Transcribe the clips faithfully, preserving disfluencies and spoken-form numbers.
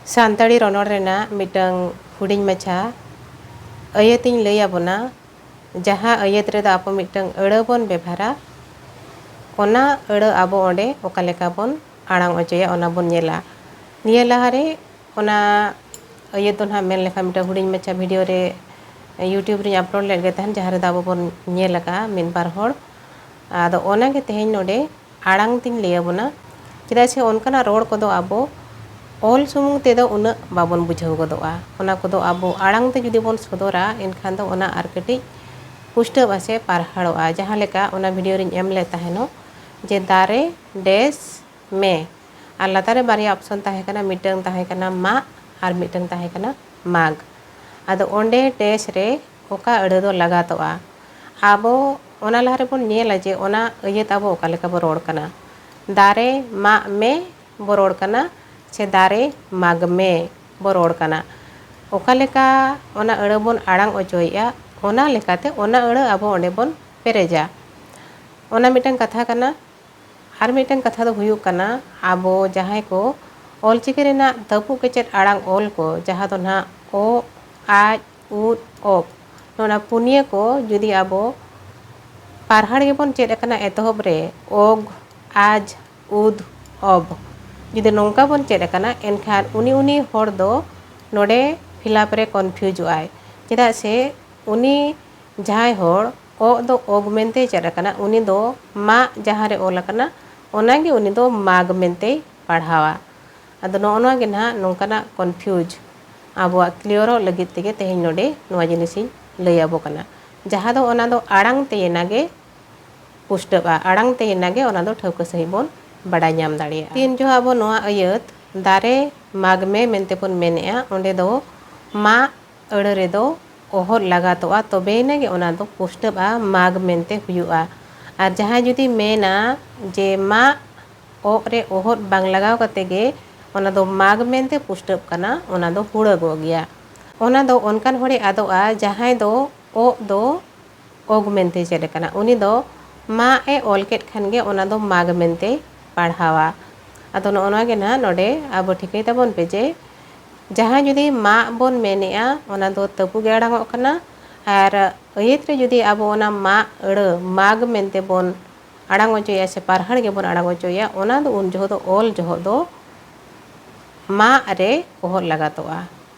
ᱥᱟᱱᱛᱟᱲᱤ ᱨᱚᱱᱚᱲ ᱨᱮᱱᱟᱜ ᱢᱤᱫᱴᱟᱝ ᱦᱩᱰᱤᱧ ᱢᱟᱪᱷᱟ ᱟᱹᱭᱟᱹᱛ ᱤᱧ ᱞᱟᱹᱭ ᱟᱵᱚᱱᱟ, ᱡᱟᱦᱟᱸ ᱟᱹᱭᱟᱹᱛ ᱨᱮᱫᱚ ᱟᱵᱚ ᱢᱤᱫᱴᱟᱝ ᱟᱹᱲᱟᱹ ᱵᱚᱱ ᱵᱮᱵᱷᱟᱨᱟ, ᱚᱱᱟ ᱟᱹᱲᱟᱹ ᱟᱵᱚ ᱚᱸᱰᱮ ᱚᱠᱟ ᱞᱮᱠᱟ ᱵᱚᱱ ᱟᱲᱟᱝ ᱚᱪᱚᱭᱟ, ᱚᱱᱟ ᱵᱚᱱ ᱧᱮᱞᱟ᱾ ᱱᱤᱭᱟᱹ ᱞᱟᱦᱟᱨᱮ ᱚᱱᱟ ᱟᱹᱭᱟᱹᱛ ᱫᱚ ᱱᱟᱦᱟᱜ ᱢᱮᱱ ᱞᱮᱠᱷᱟᱱ ᱢᱤᱫᱴᱟᱝ ᱦᱩᱰᱤᱧ ᱢᱟᱪᱷᱟ ᱵᱷᱤᱰᱤᱭᱳ ᱨᱮ YouTube ᱨᱤᱧ ᱟᱯᱞᱳᱰ ᱞᱮᱫ ᱜᱮ ᱛᱟᱦᱮᱱ, ᱡᱟᱦᱟᱸ ᱨᱮᱫᱚ ᱟᱵᱚ ᱵᱚᱱ ᱧᱮᱞ ᱟᱠᱟᱫᱼᱟ ᱢᱤᱫ ᱵᱟᱨ ᱦᱚᱲ᱾ ᱟᱫᱚ ᱚᱱᱟᱜᱮ ᱛᱮᱦᱮᱧ ᱱᱚᱰᱮ ᱟᱲᱟᱝ ᱛᱤᱧ ᱞᱟᱹᱭ ᱟᱵᱚᱱᱟ᱾ ᱪᱮᱫᱟᱜ ᱥᱮ ᱚᱱᱠᱟᱱᱟᱜ ᱨᱚᱲ ᱠᱚᱫᱚ ᱟᱵᱚ ᱚᱞ ᱥᱩᱢᱩᱝ ᱛᱮᱫᱚ ᱩᱱᱟᱹᱜ ᱵᱟᱵᱚᱱ ᱵᱩᱡᱷᱟᱹᱣ ᱜᱚᱫᱚᱜᱼᱟ᱾ ᱚᱱᱟ ᱠᱚᱫᱚ ᱟᱵᱚ ᱟᱲᱟᱝ ᱛᱮ ᱡᱩᱫᱤ ᱵᱚᱱ ᱥᱚᱫᱚᱨᱟ, ᱮᱱᱠᱷᱟᱱ ᱫᱚ ᱚᱱᱟ ᱟᱨ ᱠᱟᱹᱴᱤᱡ ᱯᱩᱥᱴᱟᱹᱜᱼᱟ ᱥᱮ ᱯᱟᱨᱦᱟᱲᱚᱜᱼᱟ᱾ ᱡᱟᱦᱟᱸ ᱞᱮᱠᱟ ᱚᱱᱟ ᱵᱷᱤᱰᱤᱭᱳ ᱨᱤᱧ ᱮᱢ ᱞᱮᱫ ᱛᱟᱦᱮᱱᱚᱜ, ᱡᱮ ᱫᱟᱨᱮ ᱰᱮᱥ ᱢᱮ, ᱟᱨ ᱞᱟᱛᱟᱨ ᱨᱮ ᱵᱟᱨᱭᱟ ᱚᱯᱥᱚᱱ ᱛᱟᱦᱮᱸ ᱠᱟᱱᱟ, ᱢᱤᱫᱴᱟᱝ ᱛᱟᱦᱮᱸ ᱠᱟᱱᱟ ᱢᱟᱜ ᱟᱨ ᱢᱤᱫᱴᱟᱝ ᱛᱟᱦᱮᱸ ᱠᱟᱱᱟ ᱢᱟᱜᱽ᱾ ᱟᱫᱚ ᱚᱸᱰᱮ ᱰᱮᱥ ᱨᱮ ᱚᱠᱟ ᱟᱹᱲᱟᱹ ᱫᱚ ᱞᱟᱜᱟᱛᱚᱜᱼᱟ? ᱟᱵᱚ ᱚᱱᱟ ᱞᱟᱦᱟ ᱨᱮᱵᱚᱱ ᱧᱮᱞᱟ ᱡᱮ ᱚᱱᱟ ᱟᱹᱭᱟᱹᱛ ᱟᱵᱚ ᱚᱠᱟ ᱞᱮᱠᱟ ᱵᱚ ᱨᱚᱲ ᱠᱟᱱᱟ᱾ ᱫᱟᱨᱮ ᱢᱟᱜ ᱢᱮ ᱵᱚ ᱨᱚᱲ ᱠᱟᱱᱟ ᱥᱮ ᱫᱟᱨᱮ ᱢᱟᱜᱽ ᱢᱮ ᱵᱚ ᱨᱚᱲ ᱠᱟᱱᱟ? ᱚᱠᱟ ᱞᱮᱠᱟ ᱚᱱᱟ ᱟᱹᱲᱟᱹ ᱵᱚᱱ ᱟᱲᱟᱝ ᱚᱪᱚᱭᱮᱫᱼᱟ, ᱚᱱᱟ ᱞᱮᱠᱟᱛᱮ ᱚᱱᱟ ᱟᱹᱲᱟᱹ ᱟᱵᱚ ᱚᱸᱰᱮ ᱵᱚᱱ ᱯᱮᱨᱮᱡᱟ᱾ ᱚᱱᱟ ᱢᱤᱫᱴᱟᱝ ᱠᱟᱛᱷᱟ ᱠᱟᱱᱟ᱾ ᱟᱨ ᱢᱤᱫᱴᱟᱝ ᱠᱟᱛᱷᱟ ᱫᱚ ᱦᱩᱭᱩᱜ ᱠᱟᱱᱟ, ᱟᱵᱚ ᱡᱟᱦᱟᱸᱭ ᱠᱚ ᱚᱞᱪᱤᱠᱤ ᱨᱮᱱᱟᱜ ᱛᱟᱹᱯᱩᱜ ᱠᱮᱪᱮᱫ ᱟᱲᱟᱝ ᱚᱞ ᱠᱚ, ᱡᱟᱦᱟᱸ ᱫᱚ ᱱᱟᱦᱟᱜ ᱚ, ᱟᱡ, ᱩᱫ, ᱚᱵ, ᱱᱚᱣᱟ ᱯᱩᱱᱭᱟᱹ ᱠᱚ ᱡᱩᱫᱤ ᱟᱵᱚ ᱯᱟᱨᱦᱟᱲ ᱜᱮᱵᱚᱱ ᱪᱮᱫ ᱟᱠᱟᱱᱟ ᱮᱛᱚᱦᱚᱵ ᱨᱮ, ᱚᱜ, ᱟᱡ, ᱩᱫ, ᱚᱵ, ᱡᱩᱫᱤ ᱱᱚᱝᱠᱟ ᱵᱚᱱ ᱪᱮᱫ ᱟᱠᱟᱱᱟ, ᱮᱱᱠᱷᱟᱱ ᱩᱱᱤ ᱩᱱᱤ ᱦᱚᱲ ᱫᱚ ᱱᱚᱰᱮ ᱯᱷᱤᱞᱟᱯ ᱨᱮ ᱠᱚᱱᱯᱷᱤᱭᱩᱡᱚᱜ ᱟᱭ᱾ ᱪᱮᱫᱟᱜ ᱥᱮ ᱩᱱᱤ ᱡᱟᱦᱟᱸᱭ ᱦᱚᱲ ᱚᱜ ᱫᱚ ᱚᱜᱽ ᱢᱮᱱᱛᱮᱭ ᱪᱮᱫ ᱟᱠᱟᱱᱟ, ᱩᱱᱤ ᱫᱚ ᱢᱟᱜ ᱡᱟᱦᱟᱸ ᱨᱮ ᱚᱞ ᱟᱠᱟᱱᱟ, ᱚᱱᱟᱜᱮ ᱩᱱᱤ ᱫᱚ ᱢᱟᱜᱽ ᱢᱮᱱᱛᱮᱭ ᱯᱟᱲᱦᱟᱣᱟ᱾ ᱟᱫᱚ ᱱᱚᱜᱼᱚ ᱱᱚᱣᱟ ᱜᱮ ᱱᱟᱦᱟᱜ ᱱᱚᱝᱠᱟᱱᱟᱜ ᱠᱚᱱᱯᱷᱤᱭᱩᱡᱽ ᱟᱵᱚᱣᱟᱜ ᱠᱞᱤᱭᱟᱨᱚᱜ ᱞᱟᱹᱜᱤᱫ ᱛᱮᱜᱮ ᱛᱮᱦᱮᱧ ᱱᱚᱰᱮ ᱱᱚᱣᱟ ᱡᱤᱱᱤᱥᱤᱧ ᱞᱟᱹᱭ ᱟᱵᱚ ᱠᱟᱱᱟ, ᱡᱟᱦᱟᱸ ᱫᱚ ᱚᱱᱟ ᱫᱚ ᱟᱲᱟᱝ ᱛᱮᱭᱮᱱᱟ ᱜᱮ ᱯᱩᱥᱴᱟᱹᱜᱼᱟ, ᱟᱲᱟᱝ ᱛᱮᱭᱮᱱᱟ ᱜᱮ ᱚᱱᱟ ᱫᱚ ᱴᱷᱟᱹᱣᱠᱟᱹ ᱥᱟᱺᱦᱤᱡ ᱵᱚᱱ ᱵᱟᱰᱟᱭ ᱧᱟᱢ ᱫᱟᱲᱮᱭᱟᱜᱼᱟ᱾ ᱛᱤᱱ ᱡᱚᱦᱚᱜ ᱟᱵᱚ ᱱᱚᱣᱟ ᱟᱹᱭᱟᱹᱛ ᱫᱟᱨᱮ ᱢᱟᱜᱽ ᱢᱮ ᱢᱮᱱᱛᱮ ᱵᱚᱱ ᱢᱮᱱᱮᱫᱼᱟ, ᱚᱸᱰᱮ ᱫᱚ ᱢᱟᱜ ᱟᱹᱲᱟᱹ ᱨᱮᱫᱚ ᱚᱦᱚᱫ ᱞᱟᱜᱟᱛᱚᱜᱼᱟ, ᱛᱚᱵᱮᱭᱮᱱᱟ ᱜᱮ ᱚᱱᱟ ᱫᱚ ᱯᱩᱥᱴᱟᱹᱜᱼᱟ, ᱢᱟᱜᱽ ᱢᱮᱱᱛᱮ ᱦᱩᱭᱩᱜᱼᱟ᱾ ᱟᱨ ᱡᱟᱦᱟᱸᱭ ᱡᱩᱫᱤ ᱢᱮᱱᱟ ᱡᱮ ᱢᱟᱜ ᱚᱜ ᱨᱮ ᱚᱦᱚᱫ ᱵᱟᱝ ᱞᱟᱜᱟᱣ ᱠᱟᱛᱮ ᱜᱮ ᱚᱱᱟ ᱫᱚ ᱢᱟᱜᱽ ᱢᱮᱱᱛᱮ ᱯᱩᱥᱴᱟᱹᱜ ᱠᱟᱱᱟ, ᱚᱱᱟ ᱫᱚ ᱦᱩᱲᱟᱹᱜᱚᱜ ᱜᱮᱭᱟ᱾ ᱚᱱᱟ ᱫᱚ ᱚᱱᱠᱟᱱ ᱦᱚᱲᱮ ᱟᱫᱚᱜᱼᱟ, ᱡᱟᱦᱟᱸᱭ ᱫᱚ ᱚᱜ ᱫᱚ ᱚᱜᱽ ᱢᱮᱱᱛᱮ ᱪᱮᱫ ᱟᱠᱟᱱᱟ, ᱩᱱᱤ ᱫᱚ ᱢᱟᱜ ᱮ ᱚᱞ ᱠᱮᱫ ᱠᱷᱟᱱ ᱜᱮ ᱚᱱᱟ ᱫᱚ ᱢᱟᱜᱽ ᱢᱮᱱᱛᱮ ᱯᱟᱲᱦᱟᱣᱟ᱾ ᱟᱫᱚ ᱱᱚᱜᱼᱚ ᱱᱚᱣᱟ ᱜᱮ ᱱᱟᱦᱟᱜ ᱱᱚᱰᱮ ᱟᱵᱚ ᱴᱷᱤᱠᱟᱹᱭ ᱛᱟᱵᱚᱱ ᱯᱮ ᱡᱮ ᱡᱟᱦᱟᱸ ᱡᱩᱫᱤ ᱢᱟᱜ ᱵᱚᱱ ᱢᱮᱱᱮᱜᱼᱟ, ᱚᱱᱟ ᱫᱚ ᱛᱟᱹᱯᱩ ᱜᱮ ᱟᱲᱟᱝᱚᱜ ᱠᱟᱱᱟ᱾ ᱟᱨ ᱟᱹᱭᱟᱹᱛ ᱨᱮ ᱡᱩᱫᱤ ᱟᱵᱚ ᱚᱱᱟ ᱢᱟᱜ ᱟᱹᱲᱟᱹ ᱢᱟᱜᱽ ᱢᱮᱱᱛᱮ ᱵᱚᱱ ᱟᱲᱟᱝ ᱚᱪᱚᱭᱟ ᱥᱮ ᱯᱟᱨᱦᱟᱲ ᱜᱮᱵᱚᱱ ᱟᱲᱟᱝ ᱚᱪᱚᱭᱟ, ᱚᱱᱟ ᱫᱚ ᱩᱱ ᱡᱚᱦᱚᱜ ᱫᱚ ᱚᱞ ᱡᱚᱦᱚᱜ ᱫᱚ ᱢᱟᱜ ᱨᱮ ᱚᱦᱚᱫ ᱞᱟᱜᱟᱛᱚᱜᱼᱟ᱾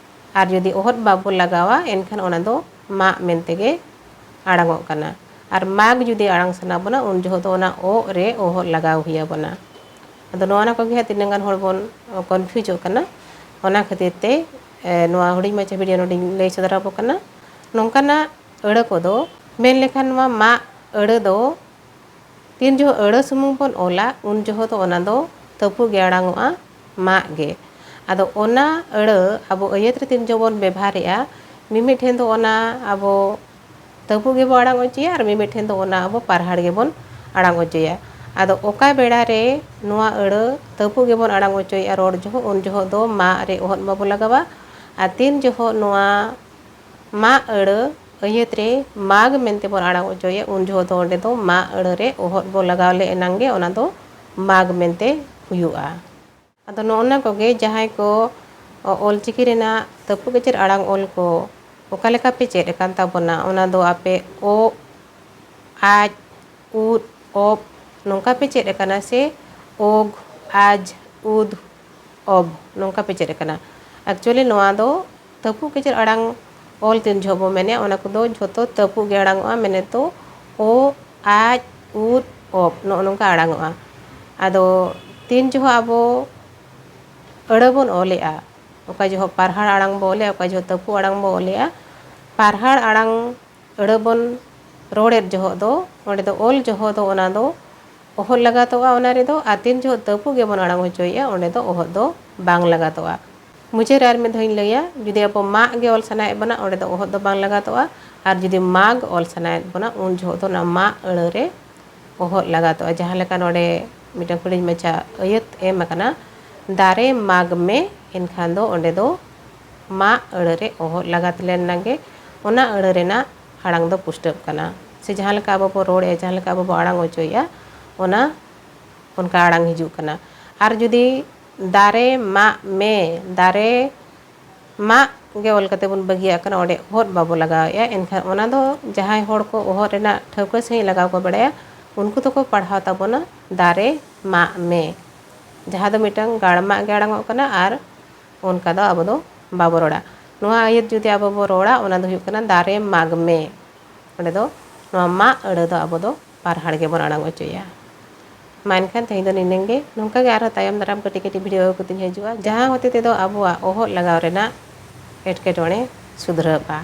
ᱟᱨ ᱡᱩᱫᱤ ᱚᱦᱚᱫ ᱵᱟᱵᱚ ᱞᱟᱜᱟᱣᱟ, ᱮᱱᱠᱷᱟᱱ ᱚᱱᱟ ᱫᱚ ᱢᱟᱜ ᱢᱮᱱᱛᱮ ᱜᱮ ᱟᱲᱟᱝᱚᱜ ᱠᱟᱱᱟ᱾ ᱟᱨ ᱢᱟᱜᱽ ᱡᱩᱫᱤ ᱟᱲᱟᱝ ᱥᱟᱱᱟ ᱵᱚᱱᱟ, ᱩᱱ ᱡᱚᱦᱚᱜ ᱫᱚ ᱚᱱᱟ ᱚᱜ ᱨᱮ ᱚᱦᱚᱫ ᱞᱟᱜᱟᱣ ᱦᱩᱭ ᱟᱵᱚᱱᱟ᱾ ᱟᱫᱚ ᱱᱚᱣᱟ ᱠᱚᱜᱮ ᱦᱟᱸᱜ ᱛᱤᱱᱟᱹᱜ ᱜᱟᱱ ᱦᱚᱲ ᱵᱚᱱ ᱠᱚᱱᱯᱷᱤᱭᱩᱡᱚᱜ ᱠᱟᱱᱟ, ᱚᱱᱟ ᱠᱷᱟᱹᱛᱤᱨ ᱛᱮ, ᱮ, ᱱᱚᱣᱟ ᱦᱩᱰᱤᱧ ᱢᱟᱪᱷᱟ ᱵᱷᱤᱰᱤᱭᱳ ᱱᱚᱰᱮᱧ ᱞᱟᱹᱭ ᱥᱚᱫᱚᱨ ᱟᱵᱚ ᱠᱟᱱᱟ᱾ ᱱᱚᱝᱠᱟᱱᱟᱜ ᱟᱹᱲᱟᱹ ᱠᱚᱫᱚ ᱢᱮᱱ ᱞᱮᱠᱷᱟᱱ ᱱᱚᱣᱟ ᱢᱟᱜ ᱟᱹᱲᱟᱹ ᱫᱚ ᱛᱤᱱ ᱡᱚᱦᱚᱜ ᱟᱹᱲᱟᱹ ᱥᱩᱢᱩᱝ ᱵᱚᱱ ᱚᱞᱟ, ᱩᱱ ᱡᱚᱦᱚᱜ ᱫᱚ ᱚᱱᱟ ᱫᱚ ᱛᱟᱹᱯᱩ ᱜᱮ ᱟᱲᱟᱝᱚᱜᱼᱟ, ᱢᱟᱜ ᱜᱮ᱾ ᱟᱫᱚ ᱚᱱᱟ ᱟᱹᱲᱟᱹ ᱟᱵᱚ ᱟᱹᱭᱟᱹᱛ ᱨᱮ ᱛᱤᱱ ᱡᱚᱦᱚᱜ ᱵᱚᱱ ᱵᱮᱵᱷᱟᱨᱮᱜᱼᱟ, ᱢᱤᱢᱤᱫ ᱴᱷᱮᱱ ᱫᱚ ᱚᱱᱟ ᱟᱵᱚ ᱛᱟᱹᱯᱩ ᱜᱮᱵᱚ ᱟᱲᱟᱝ ᱚᱪᱚᱭᱟ ᱟᱨ ᱢᱤᱢᱤᱫ ᱴᱷᱮᱱ ᱫᱚ ᱚᱱᱟ ᱟᱵᱚ ᱯᱟᱨᱦᱟᱲ ᱜᱮᱵᱚᱱ ᱟᱲᱟᱝ ᱚᱪᱚᱭᱟ᱾ ᱟᱫᱚ ᱚᱠᱟ ᱵᱮᱲᱟ ᱨᱮ ᱱᱚᱣᱟ ᱟᱹᱲᱟᱹ ᱛᱟᱹᱯᱩ ᱜᱮᱵᱚᱱ ᱟᱲᱟᱝ ᱚᱪᱚᱭᱮᱜᱼᱟ ᱨᱚᱲ ᱡᱚᱦᱚᱜ, ᱩᱱ ᱡᱚᱦᱚᱜ ᱫᱚ ᱢᱟᱜ ᱨᱮ ᱚᱦᱚᱫ ᱵᱟᱵᱚ ᱞᱟᱜᱟᱣᱟ᱾ ᱟᱨ ᱛᱤᱱ ᱡᱚᱦᱚᱜ ᱱᱚᱣᱟ ᱢᱟᱜ ᱟᱹᱲᱟᱹ ᱟᱹᱭᱟᱹᱛ ᱨᱮ ᱢᱟᱜᱽ ᱢᱮᱱᱛᱮ ᱵᱚᱱ ᱟᱲᱟᱝ ᱚᱪᱚᱭᱟ, ᱩᱱ ᱡᱚᱦᱚᱜ ᱫᱚ ᱚᱸᱰᱮ ᱫᱚ ᱢᱟᱜ ᱟᱹᱲᱟᱹ ᱨᱮ ᱚᱦᱚᱫ ᱵᱚ ᱞᱟᱜᱟᱣ ᱞᱮ ᱮᱱᱟᱝ ᱜᱮ ᱚᱱᱟ ᱫᱚ ᱢᱟᱜᱽ ᱢᱮᱱᱛᱮ ᱦᱩᱭᱩᱜᱼᱟ᱾ ᱟᱫᱚ ᱱᱚᱜᱼᱚ ᱱᱟ ᱠᱚᱜᱮ ᱡᱟᱦᱟᱸᱭ ᱠᱚ ᱚᱞᱪᱤᱠᱤ ᱨᱮᱱᱟᱜ ᱛᱟᱹᱯᱩ ᱜᱮᱪᱮᱫ ᱟᱲᱟᱝ ᱚᱞ ᱠᱚ ᱚᱠᱟ ᱞᱮᱠᱟ ᱯᱮ ᱪᱮᱫ ᱟᱠᱟᱱ ᱛᱟᱵᱚᱱᱟ, ᱚᱱᱟ ᱫᱚ ᱟᱯᱮ ᱚᱜ, ᱟᱡ, ᱩᱫ, ᱚᱵ ᱱᱚᱝᱠᱟ ᱯᱮ ᱪᱮᱫ ᱟᱠᱟᱱᱟ ᱥᱮ ᱚᱜ, ᱟᱡ, ᱩᱫ, ᱚᱵ ᱱᱚᱝᱠᱟ ᱯᱮ ᱪᱮᱫ ᱟᱠᱟᱱᱟ? ᱮᱠᱪᱩᱭᱮᱞᱤ ᱱᱚᱣᱟ ᱫᱚ ᱛᱟᱹᱯᱩ ᱜᱮᱪᱮᱫ ᱟᱲᱟᱝ ᱚᱞ ᱛᱤᱱ ᱡᱚᱦᱚᱜ ᱵᱚ ᱢᱮᱱᱮᱜᱼᱟ, ᱚᱱᱟ ᱠᱚᱫᱚ ᱡᱷᱚᱛᱚ ᱛᱟᱹᱯᱩ ᱜᱮ ᱟᱲᱟᱝᱚᱜᱼᱟ᱾ ᱢᱮᱱᱮᱫ ᱫᱚ ᱚ, ᱟᱡ, ᱩᱫ, ᱚᱵ ᱱᱚᱜᱼᱚ ᱱᱚᱝᱠᱟ ᱟᱲᱟᱝᱚᱜᱼᱟ᱾ ᱟᱫᱚ ᱛᱤᱱ ᱡᱚᱦᱚᱜ ᱟᱵᱚ ᱟᱹᱲᱟᱹ ᱵᱚᱱ ᱚᱞᱮᱜᱼᱟ, ᱚᱠᱟ ᱡᱚᱦᱚᱜ ᱯᱟᱨᱦᱟᱲ ᱟᱲᱟᱝ ᱵᱚ ᱚᱞᱮᱜᱼᱟ, ᱚᱠᱟ ᱡᱚᱦᱚᱜ ᱛᱟᱹᱯᱩ ᱟᱲᱟᱝ ᱵᱚ ᱚᱞᱮᱜᱼᱟ, ᱯᱟᱨᱦᱟᱲ ᱟᱲᱟᱝ ᱟᱹᱲᱟᱹ ᱵᱚᱱ ᱨᱚᱲᱮᱫ ᱡᱚᱦᱚᱜ ᱫᱚ, ᱚᱸᱰᱮ ᱫᱚ ᱚᱞ ᱡᱚᱦᱚᱜ ᱫᱚ ᱚᱱᱟ ᱫᱚ ᱚᱦᱚᱫ ᱞᱟᱜᱟᱛᱚᱜᱼᱟ ᱚᱱᱟ ᱨᱮᱫᱚ, ᱟᱨ ᱛᱤᱱ ᱡᱚᱦᱚᱜ ᱛᱟᱹᱯᱩ ᱜᱮᱵᱚᱱ ᱟᱲᱟᱝ ᱦᱚᱪᱚᱭᱮᱜᱼᱟ, ᱚᱸᱰᱮ ᱫᱚ ᱚᱦᱚᱫ ᱫᱚ ᱵᱟᱝ ᱞᱟᱜᱟᱛᱚᱜᱼᱟ᱾ ᱢᱩᱪᱟᱹᱫ ᱨᱮ ᱟᱨ ᱢᱤᱫ ᱫᱷᱟᱣ ᱤᱧ ᱞᱟᱹᱭᱟ, ᱡᱩᱫᱤ ᱟᱵᱚ ᱢᱟᱜ ᱜᱮ ᱚᱞ ᱥᱟᱱᱟᱭᱮᱫ ᱵᱚᱱᱟ, ᱚᱸᱰᱮ ᱫᱚ ᱚᱦᱚᱫ ᱫᱚ ᱵᱟᱝ ᱞᱟᱜᱟᱛᱚᱜᱼᱟ, ᱟᱨ ᱡᱩᱫᱤ ᱢᱟᱜᱽ ᱚᱞ ᱥᱟᱱᱟᱭᱮᱫ ᱵᱚᱱᱟ, ᱩᱱ ᱡᱚᱦᱚᱜ ᱫᱚ ᱚᱱᱟ ᱢᱟᱜ ᱟᱹᱲᱟᱹ ᱨᱮ ᱚᱦᱚᱫ ᱞᱟᱜᱟᱛᱚᱜᱼᱟ᱾ ᱡᱟᱦᱟᱸ ᱞᱮᱠᱟ ᱱᱚᱰᱮ ᱢᱤᱫᱴᱟᱝ ᱦᱩᱰᱤᱧ ᱢᱟᱪᱷᱟ ᱟᱹᱭᱟᱹᱛ ᱮᱢ ᱟᱠᱟᱱᱟ, "ᱫᱟᱨᱮ ᱢᱟᱜᱽ ᱢᱮ", ᱮᱱᱠᱷᱟᱱ ᱫᱚ ᱚᱸᱰᱮ ᱫᱚ ᱢᱟᱜ ᱟᱹᱲᱟᱹ ᱨᱮ ᱚᱦᱚᱫ ᱞᱟᱜᱟᱛ ᱞᱮᱱ ᱜᱮ ᱚᱱᱟ ᱟᱹᱲᱟᱹ ᱨᱮᱱᱟᱜ ᱟᱲᱟᱝ ᱫᱚ ᱯᱩᱥᱴᱟᱹᱜ ᱠᱟᱱᱟ᱾ ᱥᱮ ᱡᱟᱦᱟᱸ ᱞᱮᱠᱟ ᱟᱵᱚ ᱵᱚ ᱨᱚᱲᱮᱫᱼᱟ, ᱡᱟᱦᱟᱸ ᱞᱮᱠᱟ ᱟᱵᱚ ᱵᱚ ᱟᱲᱟᱝ ᱚᱪᱚᱭᱮᱫᱼᱟ, ᱚᱱᱟ ᱚᱱᱠᱟ ᱟᱲᱟᱝ ᱦᱤᱡᱩᱜ ᱠᱟᱱᱟ᱾ ᱟᱨ ᱡᱩᱫᱤ "ᱫᱟᱨᱮ ᱢᱟᱜ ᱢᱮ", ᱫᱟᱨᱮ ᱢᱟᱜ ᱜᱮ ᱚᱞ ᱠᱟᱛᱮ ᱵᱚᱱ ᱵᱟᱹᱜᱤᱭᱟᱜ ᱠᱟᱱᱟ, ᱚᱸᱰᱮ ᱚᱦᱚᱫ ᱵᱟᱵᱚ ᱞᱟᱜᱟᱣᱮᱫᱼᱟ᱾ ᱮᱱᱠᱷᱟᱱ ᱚᱱᱟ ᱫᱚ ᱡᱟᱦᱟᱸᱭ ᱦᱚᱲ ᱠᱚ ᱚᱦᱚᱫ ᱨᱮᱱᱟᱜ ᱴᱷᱟᱹᱣᱠᱟᱹ ᱥᱟᱺᱦᱤᱡ ᱞᱟᱜᱟᱣ ᱠᱚ ᱵᱟᱲᱟᱭᱟ, ᱩᱱᱠᱩ ᱫᱚᱠᱚ ᱯᱟᱲᱦᱟᱣ ᱛᱟᱵᱚᱱᱟ ᱫᱟᱨᱮ ᱢᱟᱜ ᱢᱮ, ᱡᱟᱦᱟᱸ ᱫᱚ ᱢᱤᱫᱴᱟᱝ ᱜᱟᱲ ᱢᱟᱜ ᱜᱮ ᱟᱲᱟᱝᱚᱜ ᱠᱟᱱᱟ᱾ ᱟᱨ ᱚᱱᱠᱟ ᱫᱚ ᱟᱵᱚ ᱫᱚ ᱵᱟᱵᱚ ᱨᱚᱲᱟ᱾ ᱱᱚᱣᱟ ᱟᱹᱭᱟᱹᱛ ᱡᱩᱫᱤ ᱟᱵᱚ ᱵᱚ ᱨᱚᱲᱟ, ᱚᱱᱟ ᱫᱚ ᱦᱩᱭᱩᱜ ᱠᱟᱱᱟ ᱫᱟᱨᱮ ᱢᱟᱜᱽ ᱢᱮ᱾ ᱚᱸᱰᱮ ᱫᱚ ᱱᱚᱣᱟ ᱢᱟᱜ ᱟᱹᱲᱟᱹ ᱫᱚ ᱟᱵᱚ ᱫᱚ ᱯᱟᱨᱦᱟᱲ ᱜᱮᱵᱚᱱ ᱟᱲᱟᱝ ᱚᱪᱚᱭᱟ᱾ ᱢᱟ ᱮᱱᱠᱷᱟᱱ ᱛᱮᱦᱮᱧ ᱫᱚ ᱱᱤᱱᱟᱹᱝ ᱜᱮ᱾ ᱱᱚᱝᱠᱟ ᱜᱮ ᱟᱨᱦᱚᱸ ᱛᱟᱭᱚᱢ ᱫᱟᱨᱟᱢ ᱠᱟᱹᱴᱤᱡ ᱠᱟᱹᱴᱤᱡ ᱵᱷᱤᱰᱤᱭᱳ ᱟᱹᱜᱩ ᱠᱟᱛᱮᱧ ᱦᱤᱡᱩᱜᱼᱟ, ᱡᱟᱦᱟᱸ ᱦᱚᱛᱮ ᱛᱮᱫᱚ ᱟᱵᱚᱣᱟᱜ ᱚᱦᱚᱫ ᱞᱟᱜᱟᱣ ᱨᱮᱱᱟᱜ ᱮᱴᱠᱮᱴᱚᱬᱮ ᱥᱩᱫᱷᱨᱟᱹᱜᱼᱟ᱾